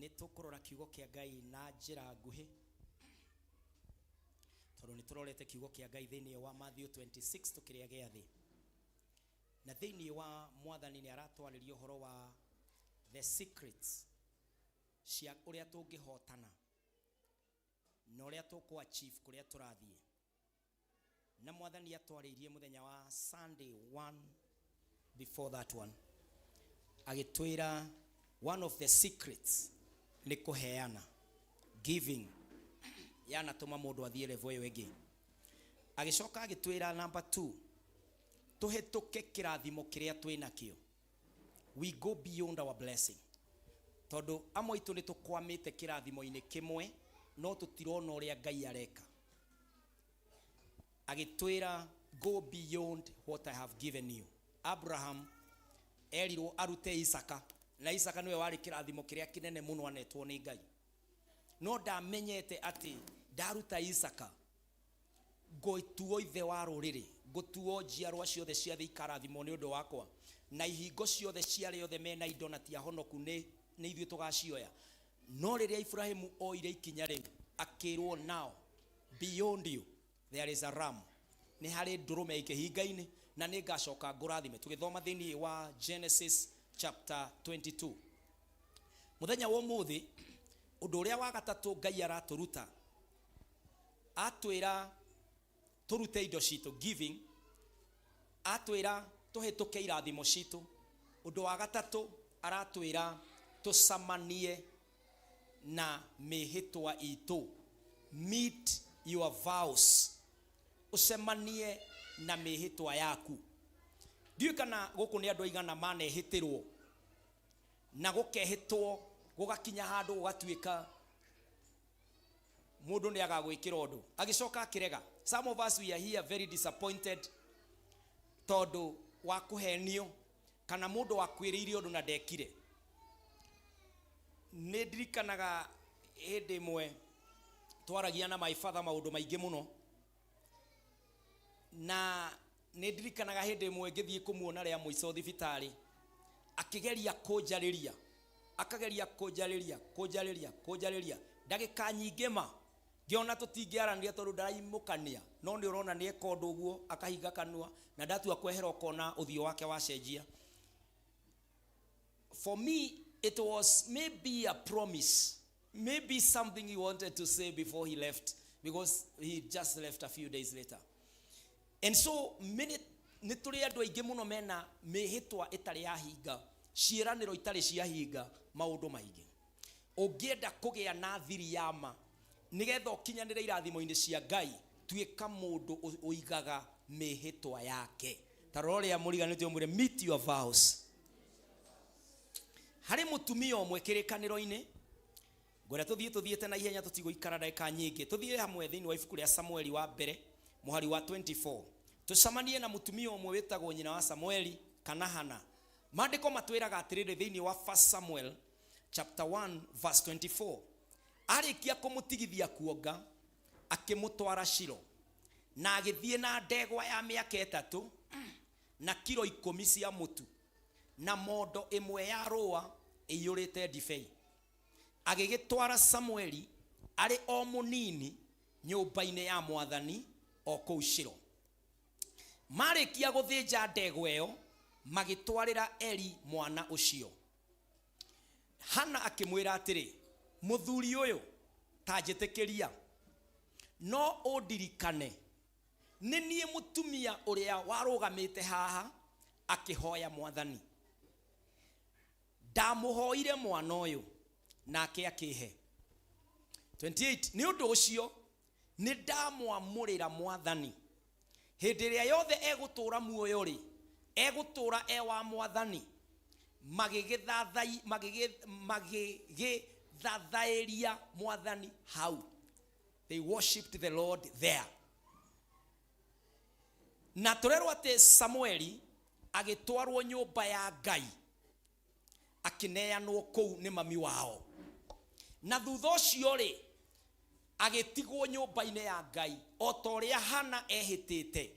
Nĩ tũkũrora kiugo kĩa Ngai na njĩra nguhĩ, tondũ nĩ tũrorete kiugo kĩa Ngai thĩinĩ wa Matthew 26 tũkĩrĩa gĩathĩ. Na thĩinĩ wa Mwathani nĩ aratwarĩria ũhoro wa the secrets cia ũrĩa tũngĩhotana na ũrĩa tũkũ achieve kũrĩa tũrathiĩ. Na Mwathani atwarĩirie mũthenya wa Sunday one before that one, agĩtwĩra one of the secrets nĩ kũheana, giving yanatũma mũndũ athiĩ level ĩyo ĩngĩ. Agĩcoka agĩtwĩra number 2, tũhĩtũke kĩrathimo kĩrĩa twĩ nakĩo, we go beyond our blessing, tondũ amwe aitũ nĩ tũkwamĩte kĩrathimo-inĩ kĩmwe no tũtirona ũrĩa Ngai areka. Agĩtwĩra go beyond what I have given you. Abraham erirwo arute Isaka, na Isaka nĩwe warĩ kĩrathimo kĩrĩa kĩnene mũno anetwo nĩ Ngai, no ndamenyete atĩ ndaruta Isaka ngũtuo ithe wa rũrĩrĩ, ngũtuo njiarwa ciothe cia thĩ ikarathimwo nĩ ũndũ wakwa, na ihingo ciothe cia arĩa othe mena indo na ti ahonoku nĩ ithuĩ tũgacioya. No rĩrĩa Ibrahimu oire ikinya rĩu, akĩrwo now beyond you there is a ram, nĩ harĩ ndũrũme ĩkĩhinga-inĩ na nĩ ngacoka ngũrathime. Tũgĩthoma thĩinĩ wa Genesis chapter 22. Mũthenya wa ũmũthĩ, ũndũ ũrĩa wa gatatũ Ngai aratũruta, atwĩra tũrute indo citũ, giving, atwĩra tũhĩtũke irathimo citũ. Ũndũ wa gatatũ aratwĩra tũcamanie na mĩhĩtwa itũ, meet your vows, ũcemanie na mĩhĩtwa yaku. Ndiũĩ kana gũkũ nĩ andũ aigana manehĩtĩrwo na gũkehĩtwo gũgakinya handũ gũgatuĩka mũndũ nĩ agagwĩkĩra ũndũ agĩcoka akĩrega. Some of us, we are here very disappointed tondũ wa kũhenio kana mũndũ wakwĩrĩire ũndũ na ndekire. Nĩ ndirikanaga hĩndĩ ĩmwe twaragia na my father maũndũ maingĩ mũno, na nĩ ndirikanaga hĩndĩ ĩmwe ngĩthiĩ kũmuona rĩa mũico thibitarĩ, akĩgeria kũnjarĩria, akageria kũnjarĩria, kũnjarĩria, kũnjarĩria ndagĩka nyingĩ ma ngĩona tũtingĩaranĩria tondũ ndaraimũkania, no nĩ ũrona nĩ eka ũndũ ũguo akahinga kanua na ndatua kwehera ũkona ũthiũ wake wacenjia. For me it was maybe a promise, maybe something he wanted to say before he left, because he just left a few days later. And so many, nĩ tũrĩ andũ aingĩ mũno mena mĩhĩtwa ĩtarĩ yahinga, ciĩranĩro itarĩ ciahinga, maũndũ maingĩ. Ũngĩenda kũgĩa na thiri ya ma nĩgetha ũkinyanĩre irathimo-inĩ cia Ngai, tuĩka mũndũ ũigaga mĩhĩtwa yake. Ta rora ũrĩa mũriganĩtie ũmwĩre meet your vows. Harĩ mũtumia ũmwe kĩrĩkanĩro-inĩ, ngwenda tũthiĩ tũthiĩte na ihenya, tũtigũikara ndagĩka nyingĩ, tũthiĩ hamwe thĩinĩ wa ibuku rĩa Samueli wa mbere mũhari wa 24, tũcemanie na mũtumia ũmwe wĩtagwo nyina wa Samueli kana Hana. Maandĩko matwĩraga atĩrĩrĩ thĩinĩ wa 1 Samuel chapter 1 verse 24, arĩkia kũmũtigithia kuonga akĩmũtwara Shilo, na agĩthiĩ na ndegwa ya mĩaka 3 na kiro 10 cia mũtu na mondo ĩmwe ya rũa ĩiyũrĩte ndibei. Agĩgĩtwara Samueli arĩ o mũnini nyũmba-inĩ ya Mwathani o kũu Shilo. Marĩkia gũthĩnja ndegwa ĩyo, magĩtwarĩra Eli mwana ũcio. Hana akĩmwĩra atĩrĩ, mũthuri ũyũ, ta njĩtĩkĩria, no ũndirikane nĩ niĩ mũtumia ũrĩa warũgamĩte haha akĩhoya Mwathani. Ndamũhoire mwana ũyũ, nake akĩhe. 28 nĩ ũndũ ũcio nĩ ndamwamũrĩra Mwathani. Hĩndĩ ĩrĩa yothe egũtũũra muoyo-rĩ, egũtũũra e wa Mwathani. Magĩgĩthathaĩria Mwathani hau. They worshipped the Lord there. Na tũrerwo atĩ Samueli agĩtwarwo nyũmba ya Ngai, akĩneanwo kũu nĩ mami wao, na thutha ũcio rĩ agĩtigwo nyũmba-inĩ ya Ngai o ta ũrĩa Hana ehĩtĩte,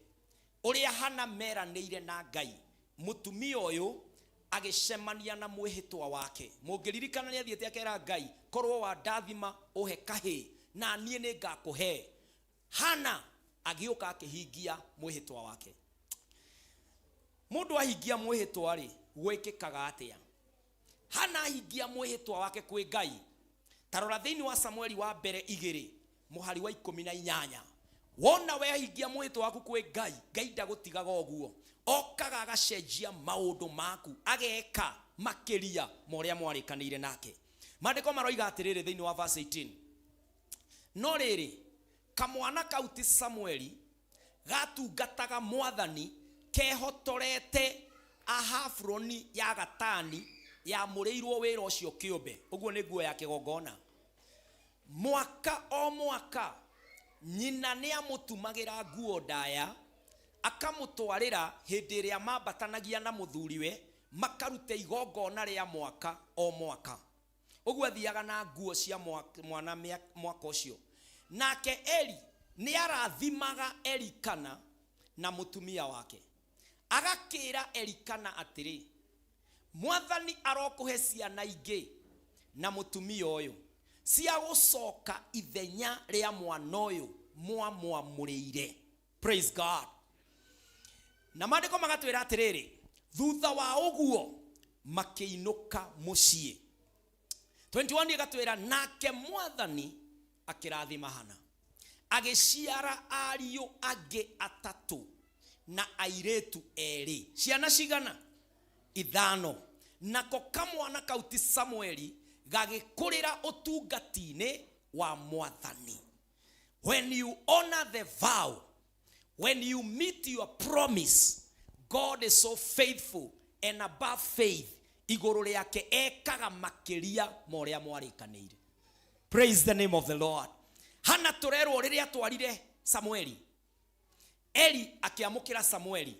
ũrĩa Hana meranĩire na Ngai. Mũtumia ũyũ Agĩcemania na mwĩhĩtwa wake. Mũngĩririkana nĩ athiĩte akera Ngai, korwo wandathima ũhe kahĩĩ, na niĩ nĩ ngakũhe. Hana agĩũka akĩhingia mwĩhĩtwa wake. Mũndũ ahingia mwĩhĩtwa rĩ, gwĩkĩkaga atĩa? Hana ahingia mwĩhĩtwa wake kwĩ Ngai. Ta rora thĩinĩ wa Samueli wa mbere 2 mũhari wa 18. Wona we ahingia mwĩhĩtwa waku kwĩ Ngai, Ngai ndagũtigaga ũguo. Okaga agacenjia maũndũ maku, ageka makĩria ma ũrĩa mwarĩkanĩire nake. Maandĩko maroiga atĩrĩrĩ thĩinĩ wa verse 18. No rĩrĩ, kamwana kau ti Samueli gatungataga Mwathani kehotorete ahaburoni ya gatani yamũrĩirwo wĩra ũcio kĩũmbe. Ũguo nĩ nguo ya kĩgongona. Mwaka o mwaka nyina nĩamũtumagĩra nguo ndaya, akamũtwarĩra hĩndĩ ĩrĩa mambatanagia na mũthuriwe makarute igongona rĩa mwaka o mwaka. Ũguo athiaga na nguo cia mwana mwaka ũcio. Nake Eli nĩarathimaga Elikana na mũtumia wake, agakĩra Elikana atĩrĩ, Mwathani arokũhe ciana ingĩ na mũtumia ũyũ, cia gũcoka ithenya rĩa mwana ũyũ mwamwamũrĩire. Praise God. Na maandĩko magatwĩra atĩrĩrĩ, thutha wa ũguo makĩinũka mũciĩ. 21 ĩgatwĩra, nake Mwathani akĩrathima Hana, agĩciara ariũ angĩ 3 na airĩtu 2. Ciana cigana? 5. Nako kamwana kau ti Samueli gagĩkũrĩra ũtungati-inĩ wa Mwathani. When you honor the vow, when you meet your promise, God is so faithful and above faith. Igũrũ rĩake ekaga makĩria ma ũrĩa mwarĩkanĩire. Praise the name of the Lord. Hana tũrerwo rĩrĩa atwarire Samueli, Eli akĩamũkĩra Samueli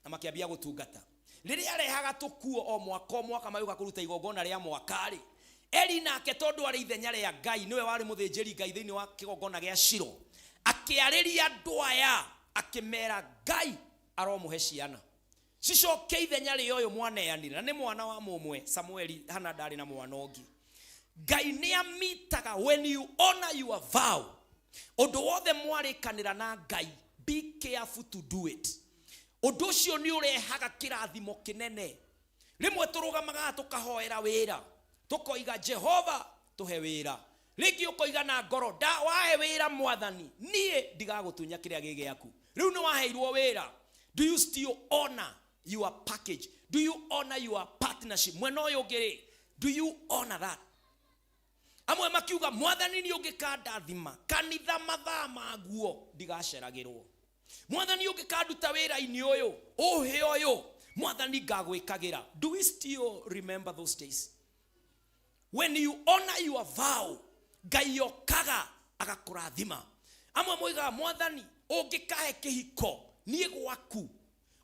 na makĩambia gũtungata. Rĩrĩa arehaga tũkuo o mwaka o mwaka magĩũka kũruta igongona rĩa mwaka-rĩ, Eli nake tondũ arĩ ithenya rĩa Ngai, nĩwe warĩ mũthĩnjĩri Ngai thĩinĩ wa kĩgongona gĩa Shilo, akĩarĩria andũ aya akĩmera, Ngai aromũhe ciana cicoke ithenya rĩa ũyũ mwaneanire, na nĩ mwana wa mũmwe Samueli. Hana ndarĩ na mwana ũngĩ. Ngai nĩ amitaga when you honor your vow. Ũndũ wothe mwarĩkanĩra na Ngai, be careful to do it. Ũndũ ũcio nĩ ũrehaga kĩrathimo kĩnene. Rĩmwe tũrũgamaga tũkahoera wĩra, tũkoiga Jehova tũhe wĩra. Rĩngĩ ũkoiga na ngoro, nda wahe wĩra Mwathani, niĩ ndigagũtunya kĩrĩa gĩ gĩaku. Rĩu nĩ waheirwo wĩra. Do you still honor your package? Do you honor your partnership? Mwena ũyũ ũngĩ rĩ, do you honor that? Amwe makiuga Mwathani nĩ ũngĩkandathima kanitha mathaa maguo ndigaceragĩrwo. Mwathani ũngĩkanduta wĩra-inĩ ũyũ, ũhe ũyũ, Mwathani ngagwĩkagĩra. Do we still remember those days? When you honor your vow, Ngai okaga agakũrathima. Amwe moigaga Mwathani ũngĩkahe kĩhiko niĩ gwaku,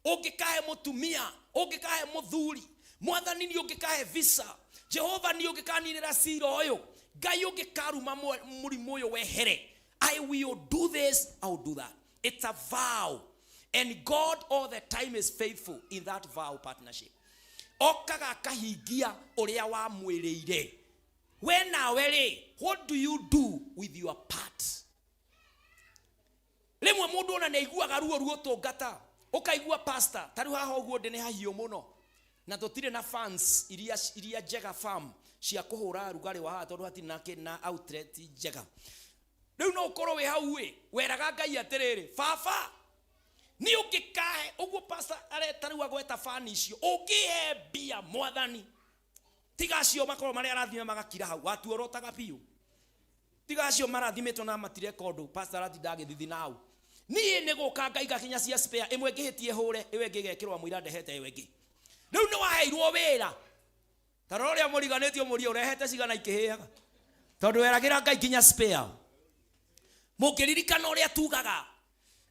ũngĩkahe mũtumia, ũngĩkahe mũthuri, Mwathani nĩ ũngĩkahe visa, Jehova nĩ ũngĩkaninĩra cira ũyũ, Ngai ũngĩkaruma mũrimũ ũyũ wehere, I will do this, I will do that. It's a vow. And God all the time is faithful in that vow partnership. Okaga akahingia ũrĩa wamwĩrĩire. We nawe rĩ, what do you do with your part? Rĩmwe mũndũ ona nĩ aiguaga ruo ruo tũngata, ũkaigua pastor, ta rĩu haha ũguo ndĩ nĩ hahiũ mũno. Na tũtirĩ na fans iria njega farm cia kũhũra rugarĩ wa haha tondũ hatirĩ na outlet njega. Rĩu no ũkorwo wĩ hau ĩ, weraga Ngai atĩrĩrĩ, baba, nĩ ũngĩkahe, ũguo pastor areta rĩu agweta fan icio, ũngĩhe mbia Mwathani, tiga acio makorwo marĩa arathime magakira hau, watuorotaga biũ. Tiga acio marathimĩtwo na matireka ũndũ, pastor aratinda agĩthithi nau. Niĩ nĩ gũka ngaiga kinya cia spare, ĩmwe ngĩhĩtie hũre, ĩyo ĩngĩ ĩgekĩrwo mũira ndehete ĩyo ĩngĩ. Rĩu nĩ waheirwo wĩra. Ta rora ũrĩa mũriganĩtie ũmũrie ũrehete cigana ikĩhĩaga. Tondũ weragĩra Ngai kinya spare. Mũngĩririkana ũrĩa tugaga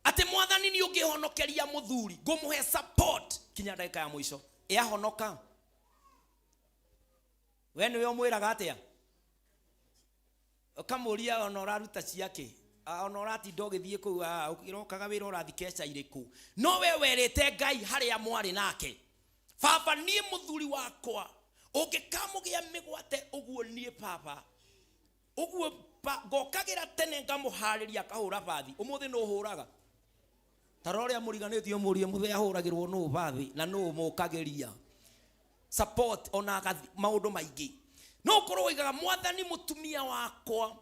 atĩ Mwathani nĩ ũngĩhonokeria mũthuri, ngũmũhe support kinya ndagĩka ya mũico. Ĩahonoka. We nĩwe ũmwĩraga atĩa? Ũkamũria ona ũraruta ciake, ona ũratinda ũgĩthiĩ kũu, ũkĩrokaga wĩra ũrathiĩ keca irĩkũ. No we werĩte Ngai harĩa mwarĩ nake. Baba, niĩ mũthuri wakwa ũngĩkamũgĩa mĩgwate ũguo, niĩ baba ũguo ngokagĩra tene ngamũharĩria akahũra bathi. Ũmũthĩ nũ ũhũraga? Ta rora ũrĩa mũriganĩtie, ũmũrie mũthee ahũragĩrwo nũ bathi na nũ mũkagĩria support ona maũndũ maingĩ. No ũkorwo woigaga, Mwathani, mũtumia wakwa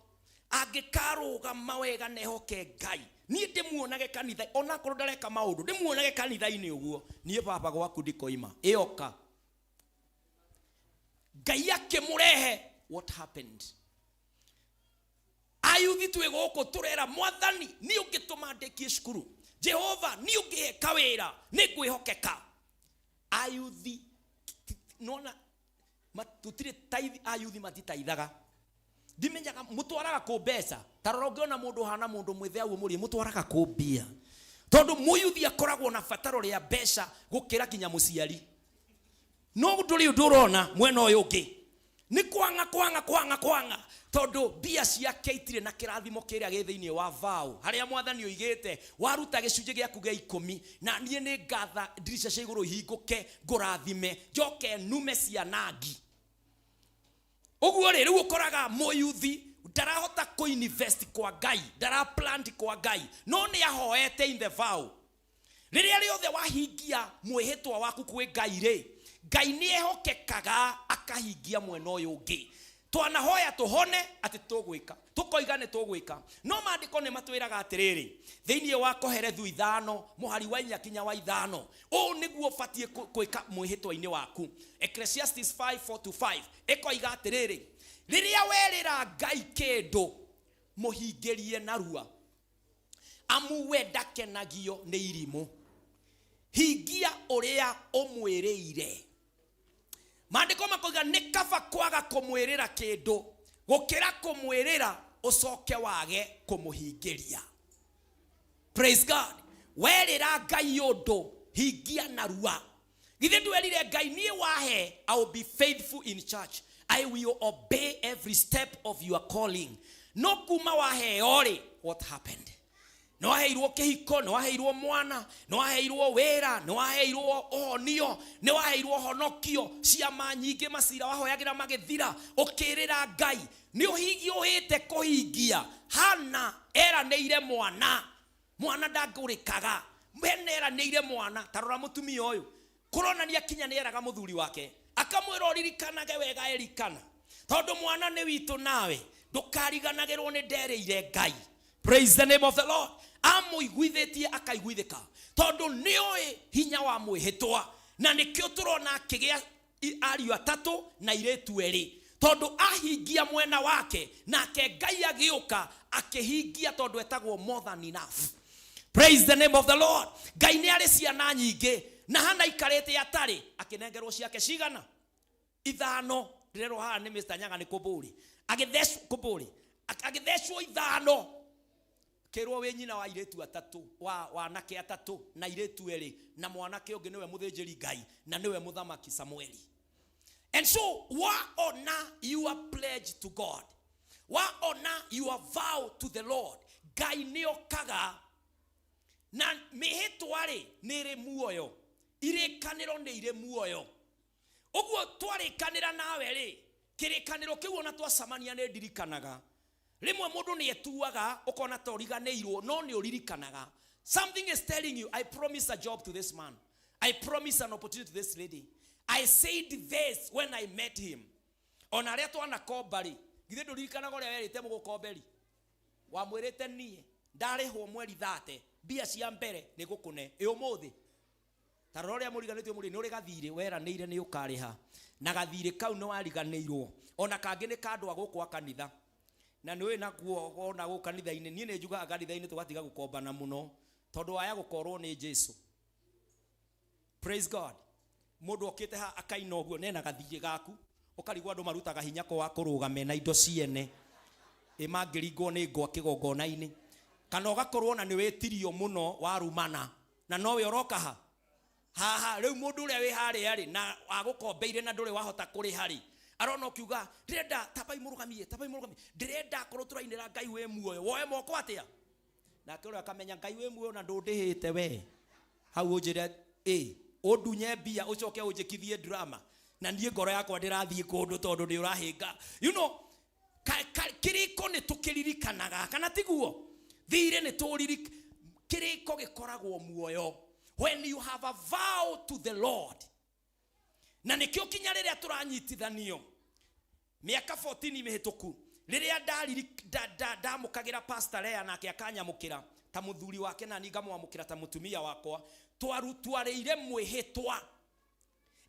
angĩkarũgama wega na ehoke Ngai, niĩ ndĩmuonage kanitha, onakorwo ndareka maũndũ, ndĩmuonage kanitha-inĩ ũguo, niĩ baba gwaku ndikoima. Ĩoka Ngai akĩmũrehe. What happened? Ayuthi twĩ gũkũ tũrera Mwathani, niĩ ũngĩtũma ndĩkie cukuru, Jehova, niĩ ũngĩhe kawĩra, nĩ ngwĩhokeka. Ayuthi nona tũtirĩ taithi. Ayuthi matitaithaga. Ndimenyaga mũtwaraga kũ mbeca. Ta rora, ũngĩona mũndũ ũhana mũndũ mwĩthĩ au, ũmũrie mũtwaraga kũ mbia, tondũ mũyuthi akoragwo na bataro rĩa mbeca gũkĩra kinya mũciari. No ndũrĩ ũndũ ũrona mwena ũyũ ũngĩ nĩ kwang'a kwang'a kwang'a kwang'a, tondũ mbia ciake itirĩ na kĩrathimo kĩrĩa gĩ thĩinĩ wa vow, harĩa Mwathani oigĩte, waruta gĩcunjĩ gĩaku gĩa 10, na niĩ nĩ ngatha ndirica cia igũrũ ihingũke, ngũrathime, njoke nume cianangi. Ũguo rĩ, rĩu ũkoraga mũyuthi ndarahota kũ-invest kwa Ngai, ndaraplant kwa Ngai, no nĩ ahoete in the vow. Rĩrĩa rĩothe wahingia mwĩhĩtwa waku kwĩ Ngai rĩ, Ngai nĩ ehokekaga akahingia mwena ũyũ ũngĩ. Twanahoya tũhone atĩ tũgwĩka, tũkoiga nĩ tũgwĩka, no maandĩko nĩ matwĩraga atĩrĩrĩ, thĩinĩ wa Koherethu 5 mũhari wa 4 kinya wa 5, ũũ nĩguo ũbatiĩ gwĩka mwĩhĩtwa-inĩ waku. Ecclesiastes 5:4 to 5 ĩkoiga atĩrĩrĩ, rĩrĩa werĩra Ngai kĩndũ, mũhingĩrie narua, amu we ndakenagio nĩ irimũ. Hingia ũrĩa ũmwĩrĩire. Maandĩko makoiga nĩ kaba kwaga kũmwĩrĩra kĩndũ gũkĩra kũmwĩrĩra ũcoke wage kũmũhingĩria. Praise God. Werĩra Ngai ũndũ, hingia narua. Githĩ ndwerire Ngai, niĩ wahe, I will be faithful in church, I will obey every step of your calling? No kuma waheo rĩ, what happened? Nĩ waheirwo kĩhiko, nĩ waheirwo mwana, nĩ waheirwo wĩra, nĩ waheirwo ũhonio, nĩ waheirwo honokio, ciama nyingĩ, macira wahoyagĩra magĩthira, ũkĩrĩra Ngai, nĩ ũhihiũhĩte kũhingia. Hana eranĩire mwana, mwana ndangũrĩkaga. Hena eranĩire mwana. Ta rora mũtumia ũyũ, kũronania kinya nĩ eraga mũthuri wake, akamwĩra, ũririkanage wega Elikana, tondũ mwana nĩ witũ, nawe ndũkariganagĩrwo nĩ nderĩire Ngai. Praise the name of the Lord. Amũiguithĩtie akaiguithĩka, tondũ nĩ oĩ hinya wa mwĩhĩtwa, na nĩkĩo tũrona akĩgĩa ariũ atatũ na irĩtu erĩ, tondũ ahingia mwena wake, nake Ngai agĩũka akĩhingia, tondũ etagwo more than enough. Praise the name of the Lord. Ngai nĩ arĩ ciana nyingĩ, na hana ikarĩte atarĩ, akĩnengerwo ciake cigana? Ithano. Ndĩrerwo haha nĩ Mr. Nyaga nĩ kũmbũri agĩthecwo, kũmbũri agĩthecwo ithano, kĩrwo wĩ nyina wa airĩtu atatũ, wa wanake atatũ na airĩtu erĩ, na mwanake ũngĩ nĩwe mũthĩnjĩri Ngai na nĩwe mũthamaki Samueli. And so waona your pledge to God, waona your vow to the Lord, Ngai nĩ okaga. Na mĩhĩtwa rĩ, nĩ ĩrĩ muoyo, irĩkanĩro nĩ irĩ muoyo. Ũguo twarĩkanĩra nawe rĩ, kĩrĩkanĩro kĩu ona twacamania nĩ ndirikanaga. Rĩmwe mũndũ nĩ etuaga, ũkona ta ũriganĩirwo, no nĩ ũririkanaga. Something is telling you, I promise a job to this man, I promise an opportunity to this lady, I said this when I met him. Ona arĩa twanakomba rĩ, githĩ ndũririkanaga ũrĩa werĩte mũgũkomberi? Wamwĩrĩte, niĩ ndarĩhwo mweri 30, mbia cia mbere nĩ gũkũne ĩ ũmũthĩ. Ta rora ũrĩa mũriganĩtio mũrĩ, nĩ ũrĩ gathirĩ weranĩire nĩ ũkarĩha, na gathirĩ kau nĩ wariganĩirwo. Ona kangĩ nĩ kandũ a gũkũ a kanitha, na nĩ ũĩ nakuo ona gũkũ kanitha-inĩ, niĩ nĩ njugaga kanitha-inĩ tũgatiga gũkombana mũno, tondũ waya gũkorwo nĩ Jesu. Praise God. Mũndũ okĩte ha akaina ũguo nena gathirĩ gaku, ũkarigwo andũ marutaga hinya kũ wa kũrũga mena indo ciene, ĩ mangĩringwo nĩ ngwa kĩgongona-inĩ, kana ũgakorwo na nĩ wĩtirio mũno warumana, na nowe ũroka ha haha. Rĩu mũndũ ũrĩa wĩ harĩa rĩ, na agũkombeire na ndũrĩ wahota kũrĩha rĩ, arona ũkiuga, ndĩrenda tabai mũrũgamie, tabai mũrũgamie, ndĩrenda akorwo tũrainĩra Ngai wĩ muoyo, woe moko atĩa? Nake ũrĩa akamenya Ngai wĩ muoyo na ndũndĩhĩte we hau ũnjĩre ĩ. Ũndunye mbia ũcoke ũnjĩkithie drama na niĩ ngoro yakwa ndĩrathiĩ kũndũ tondũ nĩ ũrahĩnga. Kĩrĩko nĩ tũkĩririkanaga, kana tiguo? Thirĩ nĩ tũririk, kĩrĩko gĩkoragwo muoyo. When you have a vow to the Lord, na nĩkĩo kinya rĩrĩa tũranyitithanio mĩaka 14 mĩhĩtũku, rĩrĩa ndamũkagĩra Pastor Lea nake akanyamũkĩra ta mũthuri wake na niĩ ngamwamũkĩra ta mũtumia wakwa, twarĩire mwĩhĩtwa.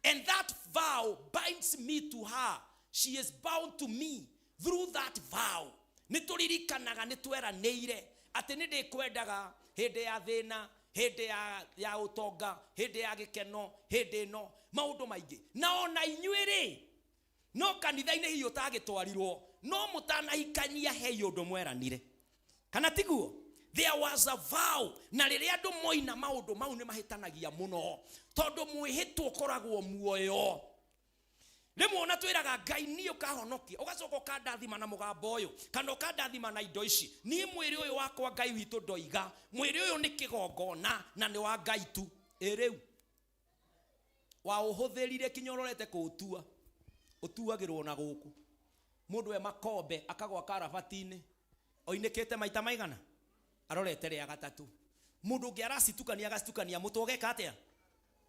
And that vow binds me to her. She is bound to me through that vow. Nĩ tũririkanaga, nĩ tweranĩire atĩ nĩ ndĩkwendaga hĩndĩ ya thĩna, hĩndĩ ya ũtonga, hĩndĩ ya gĩkeno, hĩndĩ ĩno, maũndũ maingĩ. Na ona inyuĩ rĩ, no kanitha-inĩ hihi ũtagĩtwarirwo, no mũtanahikania he ũndũ mweranire. Kana tiguo? There was a vow. Na rĩrĩa andũ moina maũndũ mau nĩ mahĩtanagia mũno, tondũ mwĩhĩtwa ũkoragwo muoyo. Rĩmwe ona twĩraga Ngai niĩ ũkahonokia, ũgacoka ũkandathima na mũgambo ũyũ, kana ũkandathima na indo ici. Niĩ mwĩrĩ ũyũ wakwa Ngai witũ ndoiga, mwĩrĩ ũyũ nĩ kĩgongona na nĩ wa Ngai tu. Ĩ rĩu waũhũthĩrire kinya ũrorete kũũtua, ũtuagĩrwo na gũkũ. Mũndũ e makombe akagwa karabati-inĩ, oinĩkĩte maita maigana, arorete rĩa gatatũ. Mũndũ ũngĩ aracitukania, agacitukania, mũtwe ũgeka atĩa?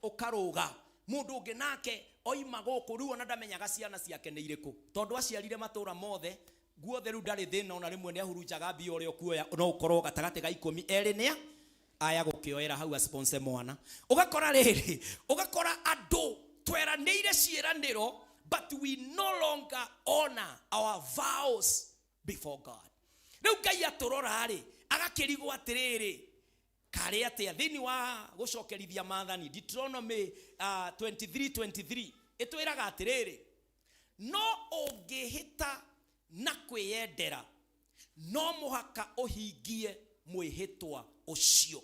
Ũkarũga. Mũndũ ũngĩ nake oima gũkũ rĩu ona ndamenyaga ciana ciake nĩ irĩkũ, tondũ aciarire matũra mothe guothe, rĩu ndarĩ thĩna ona rĩmwe nĩ ahurunjaga mbia ũrĩa ũkuoya, no ũkorwo gatagatĩ ga ikũmi erĩ nĩa aya gũkĩoera hau asponse mwana. Ũgakora rĩrĩ, ũgakora andũ tweranĩire ciĩranĩro, but we no longer honor our vows before God. Rĩu Ngai atũrora rĩ, agakĩrigwo atĩrĩrĩ, karĩ atĩa thĩinĩ wa gũcokerithia maathani Deuteronomy 23:23 ĩtwĩraga atĩrĩrĩ, no ũngĩhĩta na kwĩyendera no mũhaka ũhingie mwĩhĩtwa ũcio.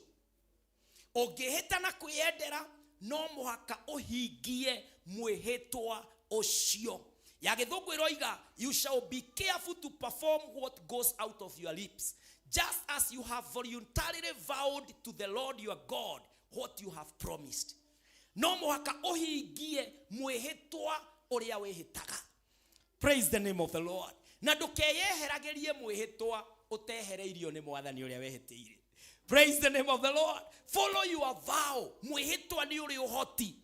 Ũngĩhĩta na kwĩyendera no mũhaka ũhingie mwĩhĩtwa ũcio. Ya gĩthũngũ ĩroiga, you shall be careful to perform what goes out of your lips, just as you have voluntarily vowed to the Lord your God what you have promised. No mũhaka ũhingie mwĩhĩtwa ũrĩa wĩhĩtaga. Praise the name of the Lord. Na ndũkeyeheragĩrie mwĩhĩtwa ũtehereirio nĩ mwathani ũrĩa wehĩtĩire. Praise the name of the Lord. Follow your vow. Mwĩhĩtwa nĩ ũrĩ ũhoti.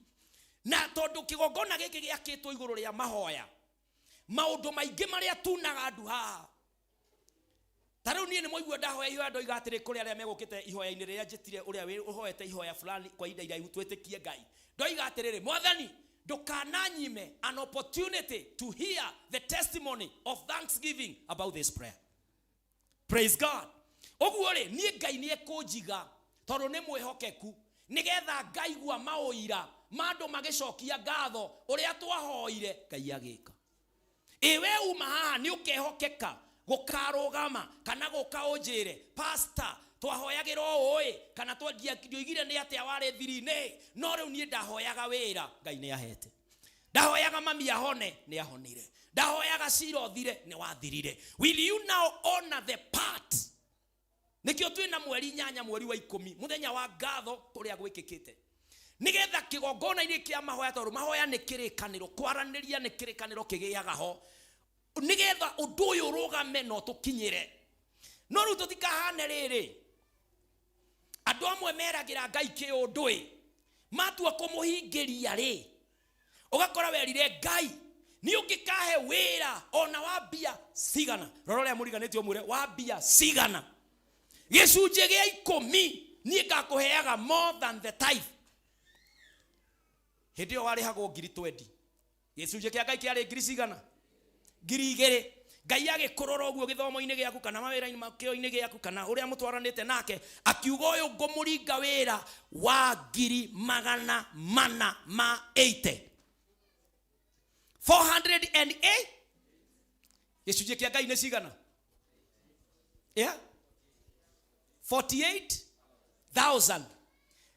Na tondũ kĩgongona gĩkĩ gĩakĩtwo igũrũ rĩa mahoya, maũndũ maingĩ marĩa tunaga andũ haha. Ta rĩu niĩ nĩ mwaigua ndahoya ihoya ndoiga atĩrĩ kũrĩ arĩa megũkĩte ihoya-inĩ rĩrĩa njĩtire ũrĩa ũhoete ihoya fulani kwa ihinda iraihu twĩtĩkie Ngai. Ndoiga atĩrĩrĩ, Mwathani, ndũkananyime an opportunity to hear the testimony of thanksgiving about this prayer. Praise God. Ũguo rĩ, niĩ Ngai nĩ ekũnjiga tondũ nĩ mwĩhokeku, nĩgetha ngaigua maũira ma andũ magĩcokia ngatho ũrĩa twahoire Ngai agĩka. Ĩ we uma haha nĩ ũkehokeka gũkarũgama kana gũka ũnjĩre, pastor, twahoyagĩra ũũ ĩ, kana ndioigire nĩ atĩa warĩ thiri-inĩ, no rĩu niĩ ndahoyaga wĩra, Ngai nĩ ahete. Ndahoyaga mami ahone, nĩ ahonire. Ndahoyaga cira ũthire, nĩ wathirire. Will you now honor the part? Nĩkĩo twĩna mweri 8 mweri wa 10, mũthenya wa ngatho kũrĩa gwĩkĩkĩte, nĩgetha kĩgongona-inĩ kĩa mahoya, tondũ mahoya nĩ kĩrĩkanĩro, kwaranĩria nĩ kĩrĩkanĩro kĩgĩaga ho, nĩgetha ũndũ ũyũ ũrũgame na ũtũkinyĩre. No rĩu tũtikahane rĩrĩ, andũ amwe meragĩra Ngai kĩũndũ ĩ, matua kũmũhingĩria rĩ, ũgakora werire Ngai nĩ ũngĩkahe wĩra ona wa mbia cigana. Rora ũrĩa mũriganĩtie ũmwĩre wa mbia cigana, gĩcunjĩ gĩa 10 niĩ ngakũheaga more than the tithe. Hĩndĩ ĩyo warĩhagwo ngiri twendi, gĩcunjĩ kĩa Ngai kĩarĩ ngiri cigana? Ngiri igĩrĩ. Ngai agĩkũrora ũguo gĩthomo-inĩ gĩaku kana mawĩra-inĩ kĩo-inĩ gĩaku kana ũrĩa mũtwaranĩte nake, akiuga ũyũ ngũmũringa wĩra wa ngiri magana mana ma eighty. Four hundred and eight. Gĩcunjĩ kĩa Ngai nĩ cigana? Yeah. 48,000.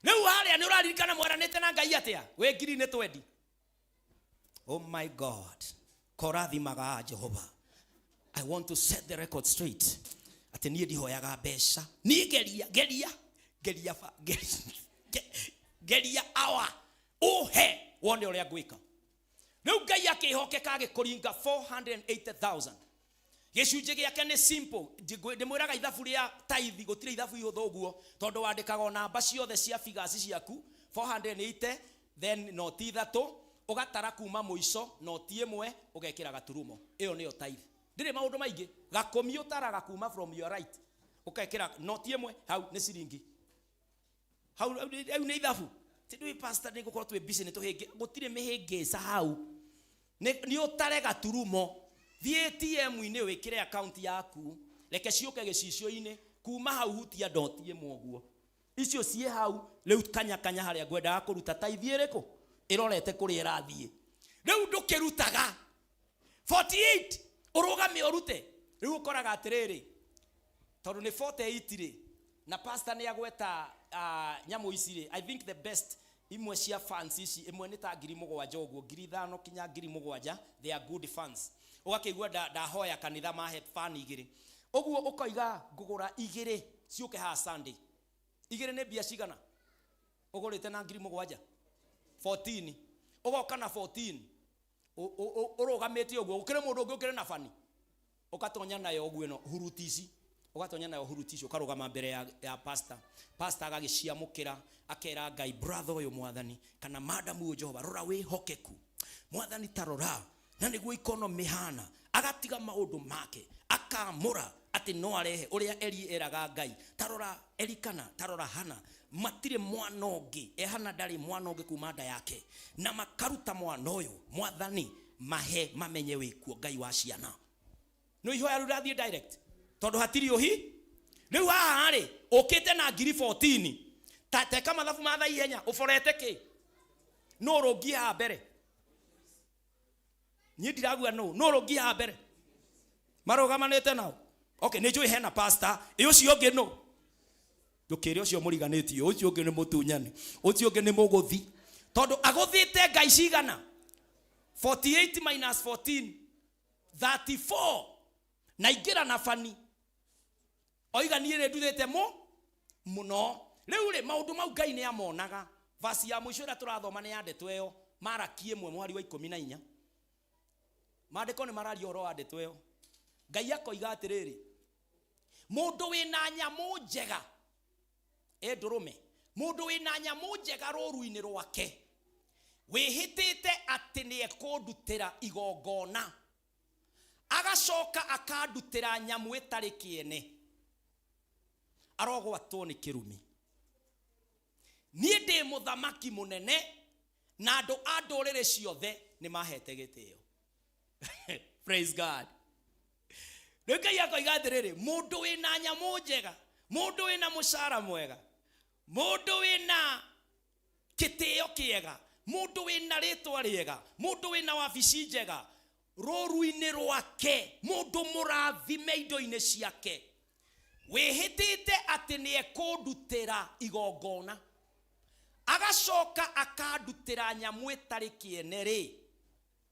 Rĩu harĩa nĩ ũraririkana mwaranĩte na Ngai atĩa? Wĩ ngiri nĩ twendi. Oh my God. Korathimaga Jehova. I want to set the record straight. Atĩ niĩ ndihoyaga mbeca. Niĩ geria, geria, geria, geria, geria awa. Ũhe wone ũrĩa ngwĩka. Rĩu Ngai akĩhokeka agĩkũringa 480,000. Gĩcunjĩ gĩake nĩ simple. Ndĩmwĩraga ithabu rĩa tithe gũtirĩ ithabu ihũthũ ũguo, tondũ wandĩkaga o namba ciothe cia figures ciaku 480, then noti ithatũ, ũgatara kuma mũico noti ĩmwe ũgekĩra gaturumo. Ĩyo nĩyo tithe. Ndĩrĩ maũndũ maingĩ. Gakũmi ũtaraga kuma from your right, ũkekĩra noti ĩmwe hau nĩ ciringi. Hau hau nĩ ithabu. Ti ndũĩ pastor nĩ gũkorwo twĩ busy nĩ tũhĩngĩ, gũtirĩ mĩhĩngĩca hau. Nĩ ũtare gaturumo. Thiĩ ATM-inĩ wĩkĩre account yaku, reke ciũke gĩcicio-inĩ, kuma hau hutia dot ĩmwe ũguo. Icio ciĩ hau, rĩu kanya kanya harĩa ngwendaga kũruta tithe ĩrĩkũ? Ĩrorete kũrĩa ĩrathiĩ. Rĩu ndũkĩrutaga 48 ũrũgame ũrute. Rĩu ũkoraga atĩrĩrĩ, tondũ nĩ 48 rĩ, na pastor nĩ agweta nyamũ ici rĩ, I think the best imwe cia fans ici, ĩmwe nĩ ta 7,000 ũguo, 5,000 kinya 7,000, they are good fans. Ũgakĩigua ndahoya kanitha mahe fan igĩrĩ. Ũguo ũkoiga ngũgũra igĩrĩ ciũke haha Sunday. Igĩrĩ nĩ mbia cigana? Ũgũrĩte na 7,000? 14. Ũgoka na 14. Ũrũgamĩte ũguo, gũkĩrĩ mũndũ ũngĩ ũkĩrĩ na bani. Ũgatonya nayo ũguo ĩno huruti ici. Ũgatonya nayo huruti ici, ũkarũgama mbere ya pastor. Pastor agagĩciamũkĩra, akera Ngai, brother ũyũ mwathani, kana madam ũyũ Jehova, rora wĩhokeku. Mwathani ta rora, na nĩguo economy hana. Agatiga maũndũ make, akamũra atĩ no arehe ũrĩa Eli eraga Ngai. Ta rora Elikana, ta rora Hana, matirĩ mwana ũngĩ. Hana ndarĩ mwana ũngĩ kuma nda yake. Na makaruta mwana ũyũ, mwathani, mahe mamenye wĩkuo Ngai wa ciana. Nĩ ihoya rĩu rĩrathiĩ direct, tondũ hatirĩ ũhi. Rĩu haha rĩ, ũkĩte na ngiri 14. Ta teka mathabu ma thaa ihenya, ũborete kĩ? Nũ ũrũngiĩ haha mbere? Niĩ ndiragua nũ, nũ ũrũngiĩ haha mbere? Marũgamanĩte nao. Okay, nĩ njũĩ hena pastor, ĩ ũcio ũngĩ nũ? Ndũkĩre ũcio mũriganĩtie, ũcio ũngĩ nĩ mũtunyani, ũcio ũngĩ nĩ mũgũthi. Tondũ agũthĩte Ngai cigana? 48 minus 14, 34. Na ingĩra na bani. Oiga niĩ nĩ nduthĩte mũno. Rĩu rĩ, maũndũ mau Ngai nĩ amonaga. Verse ya mũico ĩrĩa tũrathoma nĩ ya ndeto ĩyo, Maraki ĩmwe mũhari wa ikũmi na inya. Maandĩko nĩ mararia ũhoro wa ndeto ĩyo. Ngai akoiga atĩrĩrĩ, mũndũ wĩna nyamũ njega, ĩ ndũrũme, mũndũ wĩna nyamũ njega rũru-inĩ rwake, wĩhĩtĩte atĩ nĩ ekũndutĩra igongona, agacoka akandutĩra nyamũ ĩtarĩ kĩene, arogwatwo nĩ kĩrumi. Niĩ ndĩ mũthamaki mũnene, na andũ a ndũrĩrĩ ciothe nĩ mahete gĩtĩo. Praise God. Rĩu Ngai akoiga atĩrĩrĩ, mũndũ wĩna nyamũ njega, mũndũ wĩna mũcara mwega, mũndũ wĩna kĩtĩo kĩega, mũndũ wĩna rĩtwa rĩega, mũndũ wĩna wabici njega rũru-inĩ rwake, mũndũ mũrathime indo-inĩ ciake, wĩhĩtĩte atĩ nĩ ekũndutĩra igongona, agacoka akandutĩra nyamũ ĩtarĩ kĩene rĩ,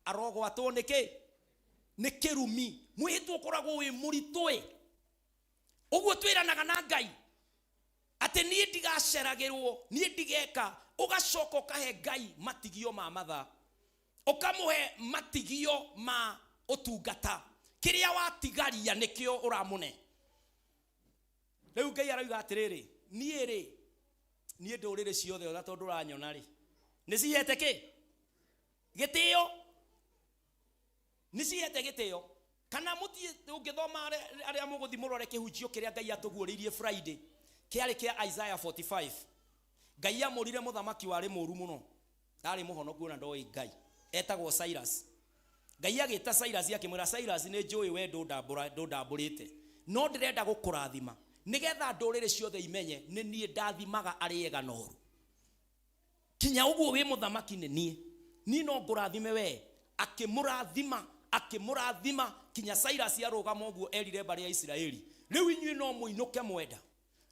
arogwatwo nĩ kĩ? Nĩ kĩrumi. Mwĩhĩtwa ũkoragwo wĩ mũritũ ĩ. Ũguo twĩranaga na Ngai atĩ niĩ ndigaceragĩrwo, niĩ ndigeka, ũgacoka ũkahe Ngai matigio ma mathaa, ũkamũhe matigio ma ũtungata, kĩrĩa watigaria nĩkĩo ũramũne. Rĩu Ngai aroiga atĩrĩrĩ, niĩ rĩ, niĩ ndũrĩrĩ ciothe ona tondũ ũranyona rĩ, nĩ cihete kĩ? Gĩtĩo. Nĩ cihete gĩtĩo. Kana mũthiĩ ũngĩthoma arĩa mũgũthiĩ mũrore kĩhunjio kĩrĩa Ngai atũguũrĩirie Friday, kĩarĩ kĩa Isaiah 45. Ngai amũrire mũthamaki warĩ mũru mũno, ndarĩ mũhonoku ona ndoĩ Ngai, etagwo Cyrus. Ngai agĩta Cyrus akĩmwĩra, Cyrus, nĩ njũĩ we ndũndambũrĩte, no ndĩrenda gũkũrathima nĩgetha ndũrĩrĩ ciothe imenye nĩ niĩ ndathimaga arĩa ega na ũru. Kinya ũguo wĩ mũthamaki nĩ niĩ, niĩ no ngũrathime we. Akĩmũrathima, akĩmũrathima kinya Cyrus arũgama ũguo erire mbarĩ ya Isiraeli, rĩu inyuĩ no mũinũke mwenda,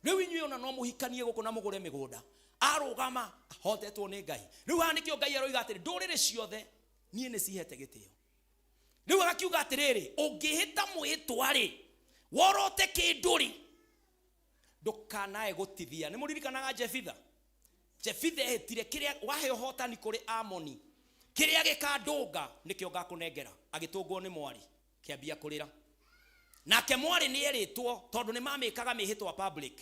rĩu inyuĩ ona no mũhikanie gũkũ na mũgũre mĩgũnda. Arũgama ahotetwo nĩ Ngai. Rĩu haha nĩkĩo Ngai aroiga atĩrĩ, ndũrĩrĩ ciothe niĩ nĩ cihete gĩtĩo. Rĩu agakiuga atĩrĩrĩ, ũngĩhĩta mwĩhĩtwa rĩ, worote kĩndũ rĩ, ndũkanae gũtithia. Nĩ mũririkanaga Jefitha? Jefitha ehĩtire kĩrĩa wahe ũhotani kũrĩ Amoni, kĩrĩa gĩkandũnga nĩkĩo ngakũnengera. Agĩtũngwo nĩ mwarĩ, kĩambia kũrĩra. Nake mwarĩ nĩ erĩtwo, tondũ nĩ mamĩkaga mĩhĩtwa public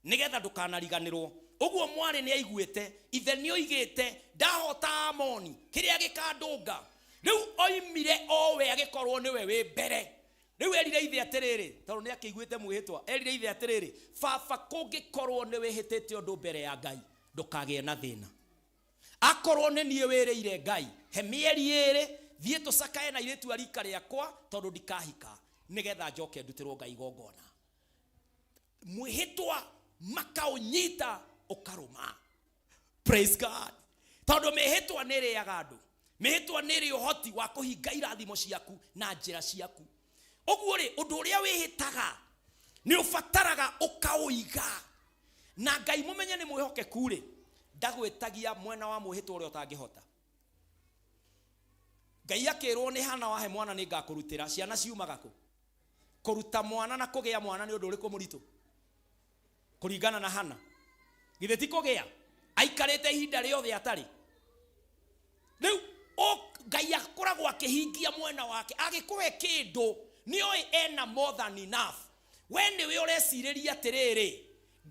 nĩgetha ndũkanariganĩrwo. Ũguo mwarĩ nĩ aiguĩte ithe nĩ oigĩte ndahota Amoni, kĩrĩa gĩkandũnga. Rĩu oimire o we agĩkorwo nĩwe wĩ mbere. Rĩu erire ithe atĩrĩrĩ, tondũ nĩ akĩiguĩte mwĩhĩtwa, erire ithe atĩrĩrĩ, baba, kũngĩkorwo nĩ wĩhĩtĩte ũndũ mbere ya Ngai, ndũkagĩe na thĩna. Akorwo nĩ niĩ wĩrĩire Ngai, he mĩeri 2, thiĩ tũcakae na airĩtu a rika rĩakwa, tondũ ndikahika, nĩgetha njoke ndutĩrwo Ngai igongona. Mwĩhĩtwa makaũnyita ũkarũma. Praise God. Tondũ mĩhĩtwa nĩ ĩrĩaga andũ. Mĩhĩtwa nĩ ĩrĩ ũhoti wa kũhinga irathimo ciaku na njĩra ciaku. Ũguo rĩ, ũndũ ũrĩa wĩhĩtaga nĩ ũbataraga ũkaũiga. Na Ngai mũmenye nĩ mwĩhokeku rĩ, ndagwĩtagia mwena wa mwĩhĩtwa ũrĩa ũtangĩhota. Ngai akĩrwo nĩ Hana, wahe mwana nĩ ngakũrutĩra. Ciana ciumaga kũ? Kũruta mwana na kũgĩa mwana nĩ ũndũ ũrĩkũ mũritũ? Kũringana na Hana, githĩ ti kũgĩa? Aikarĩte ihinda rĩothe atarĩ. Rĩu Ngai akoragwo akĩhingia mwena wake, agĩkũhe kĩndũ nĩoĩ ena more than enough. We nĩwe ũrecirĩria atĩrĩrĩ,